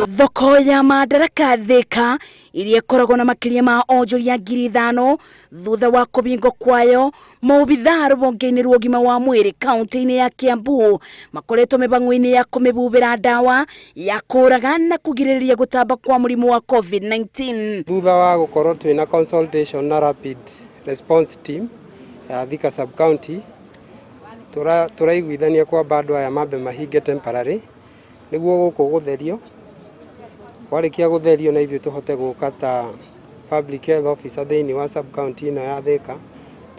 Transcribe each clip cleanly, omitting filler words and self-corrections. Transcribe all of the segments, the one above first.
Thoko ya Madaraka Thika iria ĩkoragwo na makĩria ma onjoria 5,000 thutha wa kũbingwo kwayo, maobithaa rũhonge-inĩ rwa ũgima wa mwĩrĩ kaunti-inĩ ya Kiambu makoretwo mĩhang'o-inĩ ya kũmĩbubĩra ndawa ya kũraga na kũgirĩrĩria gũtamba kwa mũrimũ wa COVID-19. Thutha wa gũkorwo twĩna consultation na rapid response team ya Thika sub county, tũraiguithania kwamba andũ aya mambe mahinge temporary nĩguo gũkũ gũtherio. Kwarĩkia gũtherio, na ithuĩ tũhote gũka ta public health officer thĩinĩ wa sub county ĩno ya Thika,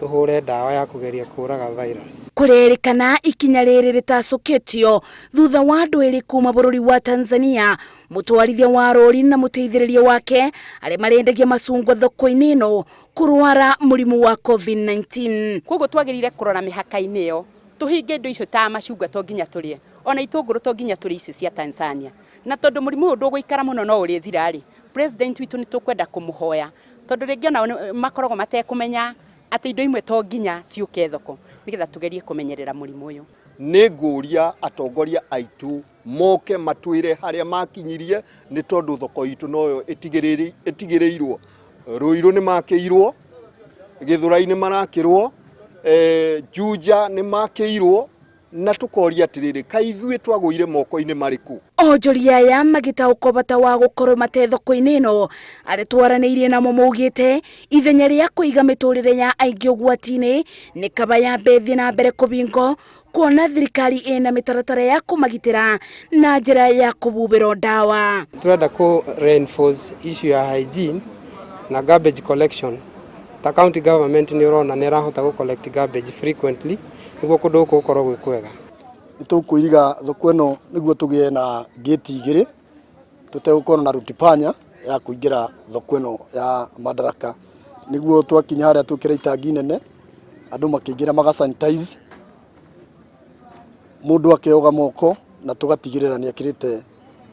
tũhũre ndawa ya kũgeria kũraga virus. Kũrerĩkana ikinya rĩrĩ rĩtacũkĩtio thutha wa andũ erĩ kuma bũrũri wa Tanzania, mũtwarithia wa rori na mũteithĩrĩria wake, arĩa marendagia macungwa thoko-inĩ ĩno, kũrwara mũrimũ wa COVID-19. Koguo twagĩrĩire kũrora mĩhaka-inĩ ĩyo, tũhinge indo icio ta macungwa to nginya tũrĩe, ona itũngũrũ to nginya tũrĩe icio cia Tanzania. Na tondũ mũrimũ ũyũ ndũgũikara mũno, no ũrĩthira rĩ, president witũ nĩ tũkwenda kũmũhoya, tondũ rĩngĩ onao makoragwo matekũmenya atĩ indo imwe to nginya ciũke thoko, nĩgetha tũgerie kũmenyerera mũrimũ ũyũ. Nĩ ngũria atongoria aitũ moke matwĩre harĩa makinyirie, nĩ tondũ thoko itũ noyo ĩtigĩrĩirwo. Ruiru nĩ makĩirwo, Gĩthũrai nĩ marakĩrwo, Juja nĩ makĩirwo, na tũkoria atĩrĩrĩ, kaĩ ithuĩ twagũire moko-inĩ marĩkũ? Onjoria aya magĩtaũkwo bata wa gũkorwo mate thoko-inĩ ĩno, arĩa twaranĩirie namo maugĩte ithenya rĩa kũiga mĩtũrĩre ya aingĩ ũgwati-inĩ nĩ kaba yambe ĩthiĩ na mbere kũbingwo, kuona thirikari ĩna mĩtaratara ya kũmagitĩra na njĩra ya kũbubĩrwo ndawa. Turenda ku reinforce issue ya hygiene na garbage collection. Ta county government nĩ ũrona nĩ ĩrahota gũ collect garbage frequently nĩguo kũndũ gũkũ gũkorwo gwĩ kwega. Nĩ tũkũiriga thoko ĩno nĩguo tũgĩe na gate igĩrĩ, tũtegũkorwo na rutipanya ya kũingĩra thoko ĩno ya Madaraka, nĩguo twakinya harĩa twĩkĩre itangi nene, andũ makĩingĩra maga sanitize, mũndũ akeoga moko, na tũgatigĩrĩra nĩ ekĩrĩte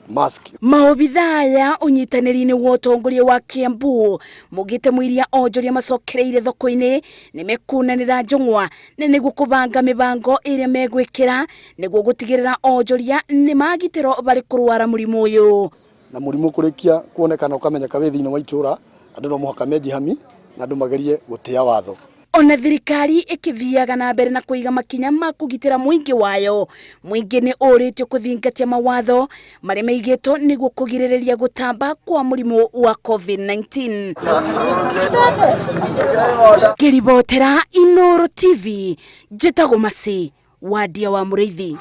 mask. Maobithaa aya ũnyitanĩri-inĩ wa ũtongoria wa Kiambu maugĩte mũiria onjoria macokereire thoko-inĩ nĩ mekunanĩra njũng'wa na nĩguo kũbanga mĩbango ĩrĩa megwĩkĩra nĩguo gũtigĩrĩra onjoria nĩ magitĩrwo barĩ kũrwara mũrimũ ũyũ. Na mũrimũ kũrĩkia kuonekana ũkamenyeka wĩ thĩinĩ wa itũra, andũ no mũhaka mejihami na andũ magerie gũtĩa watho. Ona thirikari ĩkĩthiaga na mbere na kũiga makinya ma kũgitĩra mũingĩ wayo, mũingĩ nĩ ũrĩtio kũthingatia mawatho marĩa maigĩtwo nĩguo kũgirĩrĩria gũtamba kwa mũrimũ wa COVID-19. Ngĩribotera Inooro TV, njĩtagwo Mercy Wandia wa Mũrĩithi.